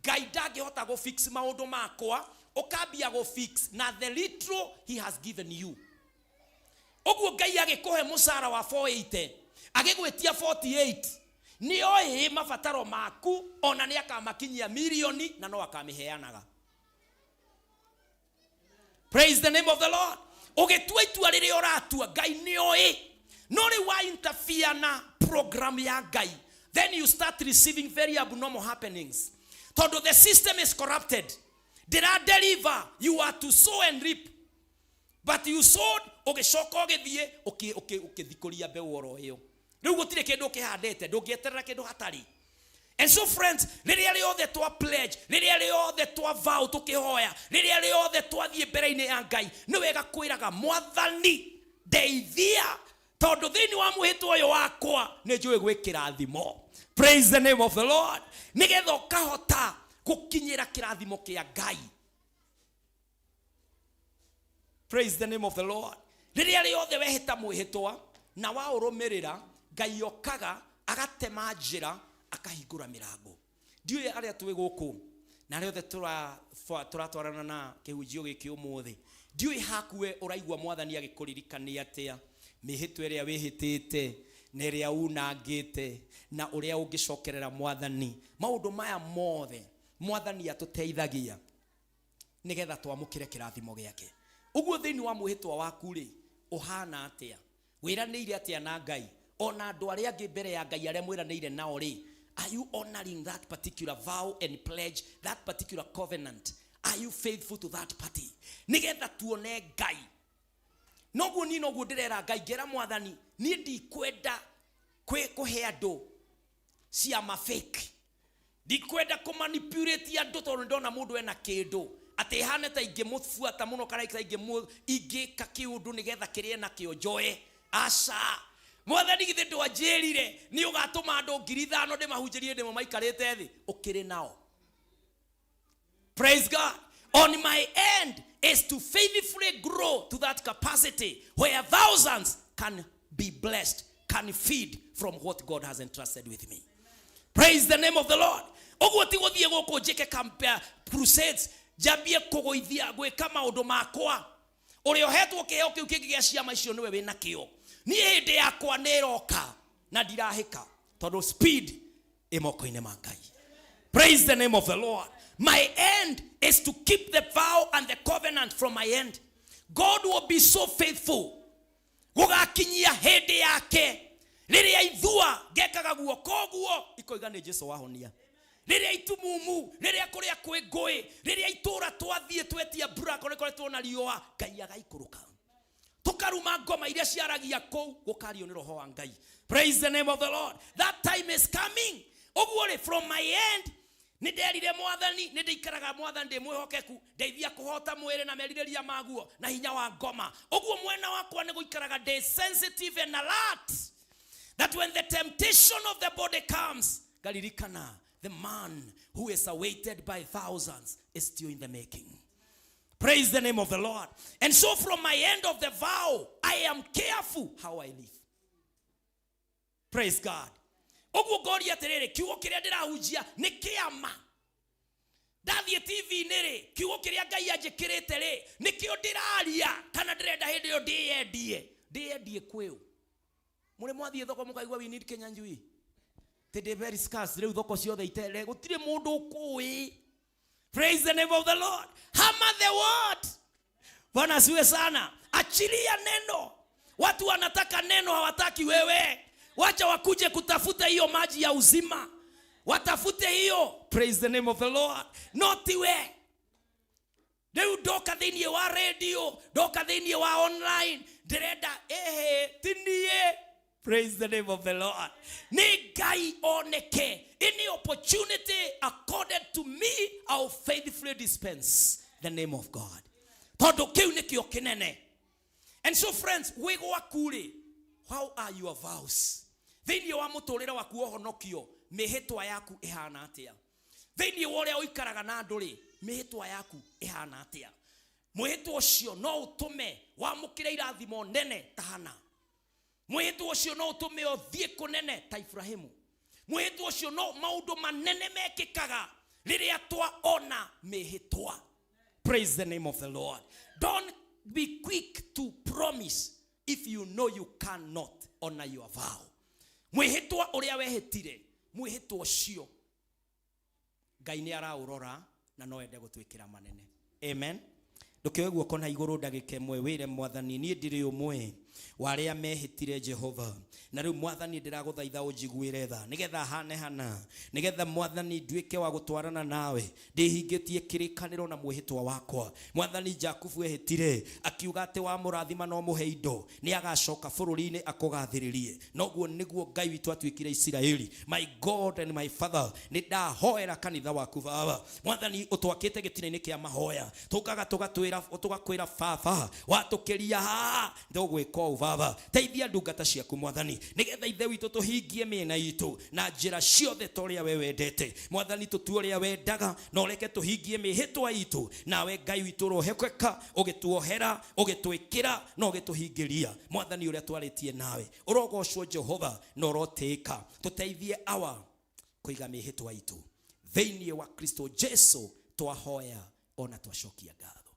Ngai ndangĩhota gũ fix maũndũ makwa, ũkambia gũ fix na the little he has given you. Ũguo Ngai agĩkũhe mũcara wa 480, agĩgwĩtia 48, nĩoĩ mabataro maku, ona nĩ akamakinyia mirioni na no akamĩheanaga. Praise the name of the Lord. Ũgĩtua itua rĩrĩa ũratua, Ngai nĩoĩ. No rĩu wa interfere na program ya Ngai, then you start receiving very abnormal happenings. Tondũ the system is corrupted. Ndĩra deliver, you are to sow and reap. But you sowed, ũgĩcoka ũgĩthiĩ, ũkĩthikũria mbeũ oro ĩyo. Rĩu gũtirĩ kĩndũ ũkĩhandĩte, ndũngĩeterera kĩndũ hatarĩ. And so friends, rĩrĩa rĩothe twa pledge, rĩrĩa rĩothe twa vow tũkĩhoya, rĩrĩa rĩothe twathiĩ mbere-inĩ ya Ngai, nĩ wega kwĩraga Mwathani, ndeithia, tondũ thĩinĩ wa mwĩhĩtwa ũyũ wakwa nĩ njũĩ gwĩ kĩrathimo. Praise the name of the Lord. Nĩgetha ũkahota gũkinyĩra kĩrathimo kĩa Ngai. Praise the name of the Lord. Rĩrĩa rĩothe wehĩta mwĩhĩtwa na waũrũmĩrĩra, Ngai okaga agatema njĩra, akahingũra mĩrango. Ndiũĩ arĩa twĩ gũkũ na arĩa othe tũratwarana na kĩhunjio gĩkĩ ũmũthĩ, ndiũĩ haku we ũraigua Mwathani agĩkũririkania atĩa mĩhĩtwa ĩrĩa wĩhĩtĩte na ĩrĩa unangĩte na ũrĩa ũngĩcokerera Mwathani. Maũndũ maya mothe Mwathani atũteithagia nĩgetha twamũkĩre kĩrathimo gĩake. Ũguo thĩinĩ wa mwĩhĩtwa waku rĩ, ũhana atĩa? Wĩranĩire atĩa na Ngai? Ona andũ arĩa angĩ mbere ya Ngai arĩa mwĩranĩire nao rĩ, are you honoring that particular vow and pledge, that particular covenant? Are you faithful to that party? Nĩgetha tuone Ngai. Noguo niĩ noguo ndĩrera Ngai, ngera Mwathani, niĩ ndikwenda kũhe andũ ciama fake. Ndikwenda kũmanipulate andũ tondũ ndona mũndũ ena kĩndũ atĩ hane ta ingĩmũbuata mũno kana ta ingĩka kĩũndũ nĩgetha kĩrĩa nakĩo njoe. Aca, Mwathani githĩ ndwanjĩrire nĩ ũgatũma andũ 5,000 ndĩmahunjĩrie ndĩmo maikarĩte thĩ, ũkĩrĩ nao. Praise God. On my end is to faithfully grow to that capacity where thousands can be blessed, can feed from what God has entrusted with me. Praise the name of the Lord. Ũguo ti gũthiĩ gũkũ njĩke crusades, njambie kũgũithia gwĩka maũndũ makwa. Ũrĩa ũhetwo kĩheo kĩu kĩngĩ gĩa ciama icio nĩwe wĩna kĩo. Niĩ hĩndĩ yakwa nĩ ĩroka na ndirahĩka tondũ speed ĩ moko-inĩ ma Ngai. Praise the name of the Lord. My end is to keep the vow and the covenant from my end. God will be so faithful. Gũgakinyia hĩndĩ yake rĩrĩa ithua ngekaga guoko ũguo ikoiga nĩ Jesu wahonia. Rĩrĩa itumumu, rĩrĩa kũrĩa kwĩ ngũĩ, rĩrĩa itũra twathiĩ twetia mbura kũrĩa koretwo na riũa, Ngai agaikũrũka. Tũkaruma ngoma iria ciaragia kũu, gũkario nĩ Roho wa Ngai. Praise the name of the Lord. That time is coming. Ũguo rĩ, from my end, nĩ nderire Mwathani, nĩ ndĩikaraga Mwathani ndĩ mwĩhokeku, ndeithia kũhota mwĩrĩ na merirĩria maguo na hinya wa ngoma. Ũguo mwena wakwa nĩ gũikaraga ndĩ sensitive and alert, that when the temptation of the body comes, ngaririkana the man who is awaited by thousands is still in the making. Praise the name of the Lord. And so from my end of the vow, I am careful how I live. Praise God. Ũguo ngoria atĩrĩrĩ, kiugo kĩrĩa ndĩrahunjia nĩ kĩama. Ndathiĩ TV-inĩ rĩ, kiugo kĩrĩa Ngai anjĩkĩrĩte rĩ, nĩkĩo ndĩraria kana ndĩrenda hĩndĩ ĩyo ndĩyendie? Ndĩyendie kwĩ ũ? Mũrĩ mwathiĩ thoko mũkaigua, "We need Kenya njui." Tĩndĩ very scarce rĩu, thoko ciothe itere, gũtirĩ mũndũ ũkũĩ. Praise the name of the Lord. Hammer the word. Bwana asiwe sana. Achilia neno. Watu wanataka neno, hawataki wewe. Wacha wakuje kutafuta hiyo maji ya uzima, watafute hiyo. Praise the name of the Lord. Not we. Rĩu ndoka thĩinĩ wa radio, ndoka thĩinĩ wa online, ndĩrenda ĩhĩ ti niĩ. Praise the name of the Lord. Nĩ Ngai oneke. Any opportunity accorded to me, I will faithfully dispense the name of God, tondũ kĩu nĩkĩo kĩnene. And so friends, wĩ gwaku rĩ, how are your vows? Thĩinĩ wa mũtũrĩre waku ũhonokio, mĩhĩtwa yaku ĩhana atĩa? Thĩinĩ wa ũrĩa ũikaraga na andũ rĩ, mĩhĩtwa yaku ĩhana atĩa? Mwĩhĩtwa ũcio no ũtũme wamũkĩre irathimo nene ta Hana. Mwĩhĩtwa ũcio no ũtũme ũthiĩ kũnene ta Ibrahimu. Mwĩhĩtwa ũcio no maũndũ manene mekĩkaga rĩrĩa twaona mĩhĩtwa. Praise the name of the Lord. Don't be quick to promise if you know you cannot honor your vow. Mwĩhĩtwa ũrĩa wehĩtire, mwĩhĩtwa ũcio Ngai nĩ araũrora na no ende gũtwĩkĩra manene. Amen. Ndũkĩoe guoko na igũrũ ndagĩka ĩmwe, wĩre Mwathani, "Niĩ ndirĩ ũmwe wa arĩa mehĩtire Jehova, na rĩu Mwathani ndĩragũthaitha ũnjiguĩre tha, nĩgetha hane hana, nĩgetha Mwathani nduĩke wa gũtwarana nawe ndĩhingĩtie kĩrĩkanĩro na mwĩhĩtwa wakwa." Mwathani, Jakubu ehĩtire akiuga atĩ wamũrathima no mũhe indo, nĩ agacoka bũrũri-inĩ akũgathĩrĩrie. Noguo nĩguo Ngai witũ atuĩkire Isiraeli. My God and my Father, nĩ ndahoera kanitha waku, Baba. Mwathani, ũtwakĩte gĩtina-inĩ kĩa mahoya, tũkaga tũgatwĩra, tũgakwĩra, "Baba, watũkĩria haha ndũgwĩka ũũ." Baba, teithia ndungata ciaku, Mwathani, nĩgetha Ithe witũ tũhingie mĩena itũ na njĩra ciothe ta ũrĩa we wendete. Mwathani, tũtue ũrĩa wendaga na ũreke tũhingie mĩhĩtwa itũ nawe. Ngai witũ ũrohekeka ũgĩtuohera, ũgĩtwĩkĩra na ũgĩtũhingĩria, Mwathani, ũrĩa twarĩtie nawe. Ũrogocwo, Jehova, na ũrotĩĩka. Tũteithie awa kũiga mĩhĩtwa itũ. Thĩinĩ wa Kristo Jesu twahoya ona twacokia ngatho.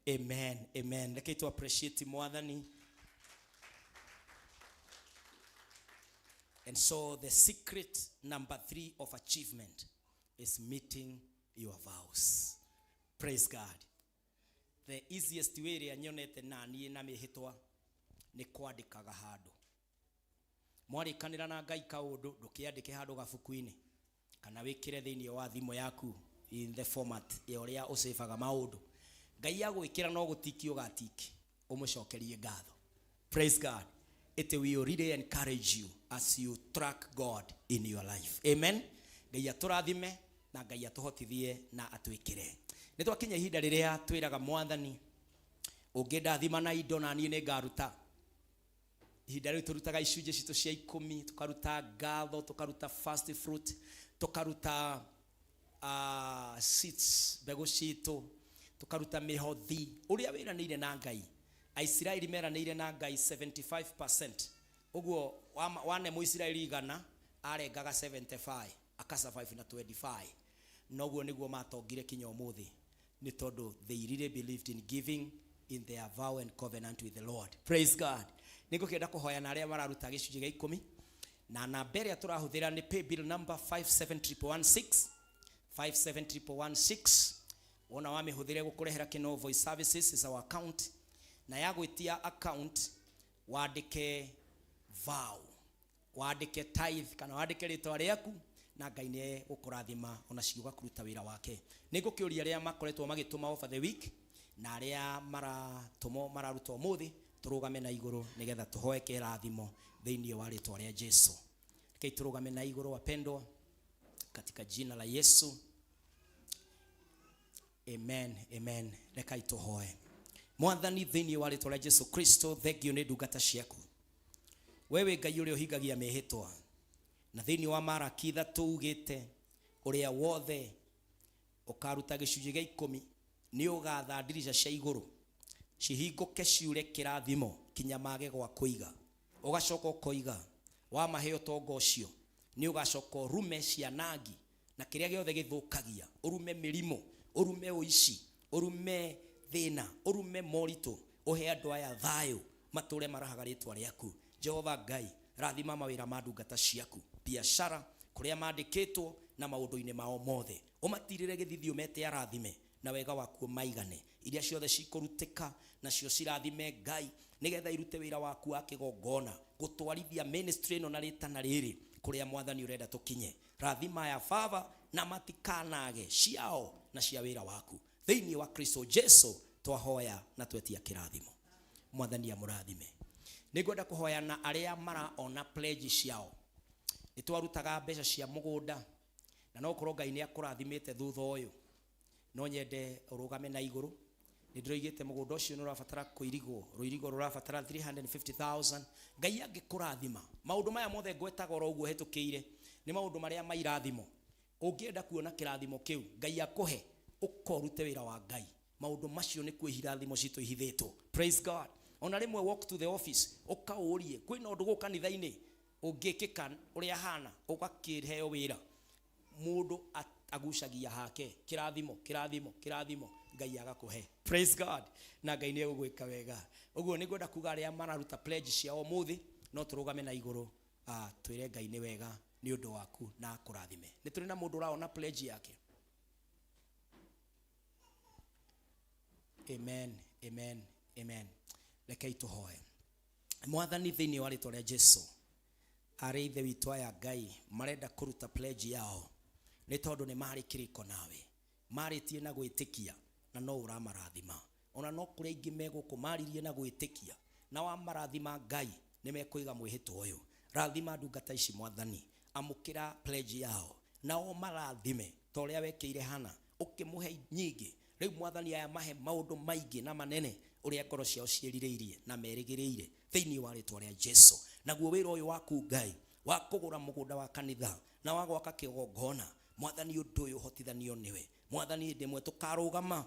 Amen, amen. Reke tu appreciate Mwathani. And so the secret number three of achievement is meeting your vows. Praise God. The easiest way ĩrĩa nyonete na niĩ na mĩhĩtwa nĩ kwandĩkaga handũ. Mwarĩkanĩra na Ngai kaũndũ, ndũkĩandĩke handũ gabuku-inĩ kana wĩkĩre thĩinĩ wa thimũ yaku in the format ya ũrĩa ũcĩbaga maũndũ. Ngai agwĩkĩra no gũtiki ũgatiki, ũmũcokerie ngatho. Praise God. It will really encourage you as you track God in your life. Amen. Ngai atũrathime na Ngai atũhotithie na atwĩkĩre. Nĩ twakinya ihinda rĩrĩa twĩraga Mwathani, "Ũngĩndathima na indo, na niĩ nĩ ngaruta." Ihinda rĩu tũrutaga icunjĩ citũ cia 10, tũkaruta ngatho, tũkaruta first fruit, tũkaruta seeds, mbegũ citũ, tũkaruta mĩhothi ũrĩa wĩranĩire na Ngai. Aisiraeli meranĩire na Ngai 75%. Ũguo wane Mũisiraeli 100, arengaga 75, akasurvive na 25. Noguo nĩguo matongire kinya ũmũthĩ, nĩ tondũ they really believed in giving, in their vow and covenant with the Lord. Praise God. Nĩ ngũkĩenda kũhoya na arĩa mararuta gĩcunjĩ gĩa 10, na namba ĩrĩa tũrahũthĩra nĩ paybill number 5716, 5716. Wona wamĩhũthĩre gũkũrehera Kino Voice Services is our account, na yagwĩtia account, wandĩke vow, wandĩke tithe kana wandĩke rĩtwa rĩaku, na Ngai nĩ gũkũrathima ona ciuga kũruta wĩra wake. Nĩ ngũkĩũria arĩa makoretwo magĩtũma over the week na arĩa maratũmwo, mararuta ũmũthĩ, tũrũgame na igũrũ nĩgetha tũhoe kĩrathimo thĩinĩ wa rĩtwa rĩa Jesu. Rekei tũrũgame na igũrũ, wapendwa, katika jina la Yesu. Amen, amen. Rekai tũhoe. Mwathani, thĩinĩ wa rĩtwa rĩa Jesu Kristo, thengio nĩ ndungata ciaku. Wewe Ngai ũrĩa ũhingagia mĩhĩtwa, na thĩinĩ wa Maraki 3 ugĩte ũrĩa wothe ũkaruta gĩcunjĩ gĩa 10. Nĩ ũgatha ndirica cia igũrũ cihingũke ciure kĩrathimo kinya mage gwa kũiga. Ũgacoka ũkoiga wamahe ũtonga ũcio nĩ ũgacoka ũrume cianangi na kĩrĩa gĩothe gĩthũkagia, ũrume mĩrimũ, ũrume ũici, ũrume thĩna, ũrume moritũ, ũhe andũ aya thayũ, matũre marahaga rĩtwa rĩaku. Jehova Ngai, rathima mawĩra ma ndungata ciaku, biacara, kũrĩa mandĩkĩtwo na maũndũ-inĩ mao mothe. Ũmatirĩre gĩthithi ũmete arathime, na wega waku ũmaigane. Iria ciothe cikũrutĩka nacio cirathime Ngai, nĩgetha irute wĩra waku wa kĩgongona, gũtwarithia ministry ĩno na rĩtana rĩrĩ kũrĩa Mwathani ũrenda tũkinye. Rathima aya Baba, na matikanage ciao na cia wĩra waku. Thĩinĩ wa Kristo Jesu twahoya na twetia kĩrathimo. Mwathani amũrathime. Nĩngwenda kũhoya na arĩa maraona pledge ciao. Nĩ twarutaga mbeca cia mũgũnda, na no ũkorwo Ngai nĩ akũrathimĩte thutha ũyũ. No nyende ũrũgame na igũrũ. Nĩ ndĩroigĩte mũgũnda ũcio nĩ ũrabatara kũirigwo, rũirigo rũrabatara 350,000. Ngai angĩkũrathima, maũndũ maya mothe ngwetaga oro ũguo hĩtũkĩire, nĩ maũndũ marĩa ma irathimo. Ũngĩenda kuona kĩrathimo kĩu, Ngai akũhe, ũka ũrute wĩra wa Ngai. Maũndũ macio nĩkuo irathimo citũ ihithĩtwo. Praise God. Ona rĩmwe walk to the office, ũka ũrie, kwĩna ũndũ gũkũ kanitha-inĩ ũngĩkĩka ũrĩa hana, ũgakĩheo wĩra. Mũndũ agucagia hake, kĩrathimo, kĩrathimo, kĩrathimo, Ngai agakũhe. Praise God. Na Ngai nĩ egũgwĩka wega. Ũguo nĩ ngwenda kuga arĩa mararuta pledge ciao ũmũthĩ, no tũrũgame na igũrũ, twĩre Ngai nĩ wega nĩ ũndũ waku na akũrathime. Nĩ tũrĩ na mũndũ ũraona pledge yake? Amen, amen, amen. Rekei tũhoe. Mwathani, thĩinĩ wa rĩtwa rĩa Jesu, arĩ ithe witũ aya Ngai marenda kũruta pledge yao nĩ tondũ nĩ marĩ kĩrĩko nawe, marĩtie na gwĩtĩkia na no ũramarathima. Ona no kũrĩ aingĩ me gũkũ maririe na gwĩtĩkia na wamarathima Ngai nĩ mekũiga mwĩhĩtwa ũyũ. Rathima ndungata ici Mwathani, amũkĩra pledge yao nao marathime ta ũrĩa wekĩire Hana, ũkĩmũhe nyingĩ. Rĩu Mwathani aya mahe maũndũ maingĩ na manene ũrĩa ngoro ciao ciĩrirĩirie na merĩgĩrĩire thĩinĩ wa rĩtwa rĩa Jesu. Naguo wĩra ũyũ waku Ngai wa kũgũra mũgũnda wa kanitha na wa gwaka kĩgongona, Mwathani ũndũ ũyũ ũhotithanio nĩwe. Mwathani hĩndĩ ĩmwe tũkarũgama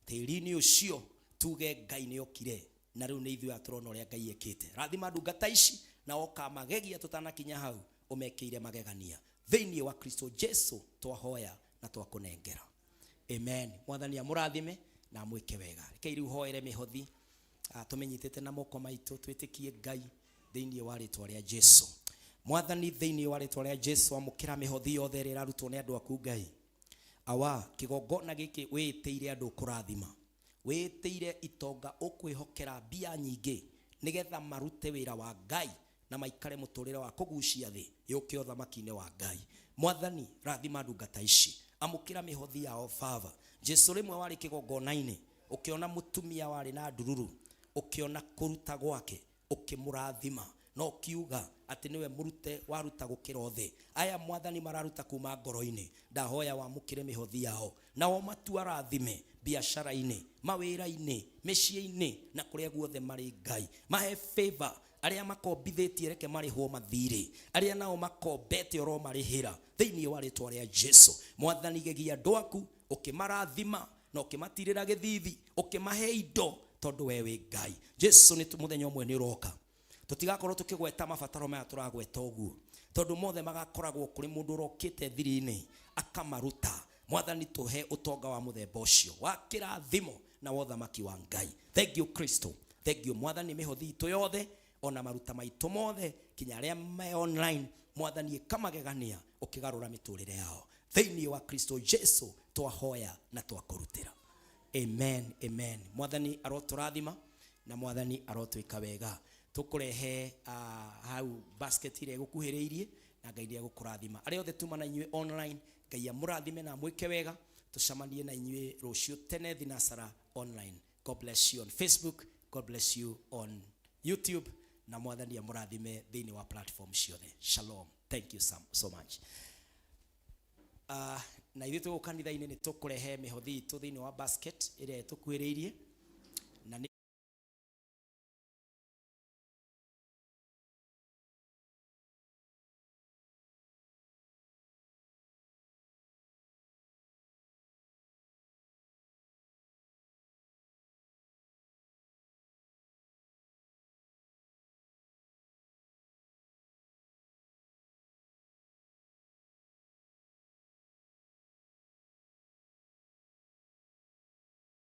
tĩri-inĩ ũcio tuge Ngai nĩ okire na rĩu nĩ ithuĩ aya tũrona ũrĩa Ngai ekĩte. Rathima ndungata ici na ũkamagegia tũtanakinya hau ũmekĩire magegania. Thĩinĩ wa Kristo Jesu twahoya na twakũnengera. Amen. Mwathani amũrathime na amwĩke wega. Rekei rĩu hoere mĩhothi tũmĩnyitĩte na moko maitũ, twĩtĩkie Ngai thĩinĩ wa rĩtwa rĩa Jesu. Mwathani, thĩinĩ wa rĩtwa rĩa Jesu, amũkĩra mĩhothi yothe ĩrĩa ĩrarutwo nĩ andũ aku Ngai. Awa, kĩgongona gĩkĩ wĩĩtĩire andũ ũkũrathima, wĩĩtĩire itonga ũkwĩhokera mbia nyingĩ nĩgetha marute wĩra wa Ngai na maikare mũtũrĩre wa kũgucia thĩ yũke ũthamaki-inĩ wa Ngai. Mwathani, rathima ndungata ici, amũkĩra mĩhothi yao Baba. Jesu, rĩmwe warĩ kĩgongona-inĩ ũkĩona mũtumia warĩ na ndururu, ũkĩona kũruta gwake, ũkĩmũrathima na ũkiuga atĩ nĩwe mũrute waruta gũkĩra othe. Aya Mwathani mararuta kuma ngoro-inĩ, ndahoya wamũkĩre mĩhothi yao nao matua rathime biacara-inĩ, mawĩra-inĩ, mĩciĩ-inĩ na kũrĩa guothe marĩ. Ngai, mahe favor. Arĩa makombithĩtie reke marĩhwo mathirĩ, arĩa nao makombete ũromarĩhĩra thĩinĩ wa rĩtwa rĩa Jesu. Mwathani, gegia andũ aku ũkĩmarathima na ũkĩmatirĩra gĩthithi, ũkĩmahe indo, tondũ we wĩ Ngai. Jesu, nĩ mũthenya ũmwe nĩ ũroka tũtigakorwo tũkĩgweta mabataro maya tũragweta ũguo, tondũ mothe magakoragwo kũrĩ mũndũ ũrokĩte thiri-inĩ akamaruta. Mwathani, tũhe ũtonga wa mũthemba ũcio wa kĩrathimo na wa ũthamaki wa Ngai. Thank you Kristo, thank you Mwathani. Mĩhothi itũ yothe ona maruta maitũ mothe kinya arĩa me online, Mwathani, ĩkamagegania ũkĩgarũra mĩtũrĩre yao. Thĩinĩ wa Kristo Jesu twahoya na twakũrutĩra. Amen, amen. Mwathani arotũrathima na Mwathani arotwĩka wega. Tũkũrehe hau basket ĩrĩa ĩgũkuhĩrĩirie na Ngai nĩ egũkũrathima. Arĩa othe tuma na inyuĩ online, Ngai amũrathime na amwĩke wega. Tũcemanie na inyuĩ rũciũ tene thinasara online. God bless you on Facebook, God bless you on YouTube, na Mwathani amũrathime thĩinĩ wa platform ciothe. Shalom. Thank you so, so much. Na ithuĩ twĩ gũkũ kanitha-inĩ nĩ tũkũrehe mĩhothi itũ thĩinĩ wa basket ĩrĩa ĩtũkuhĩrĩirie.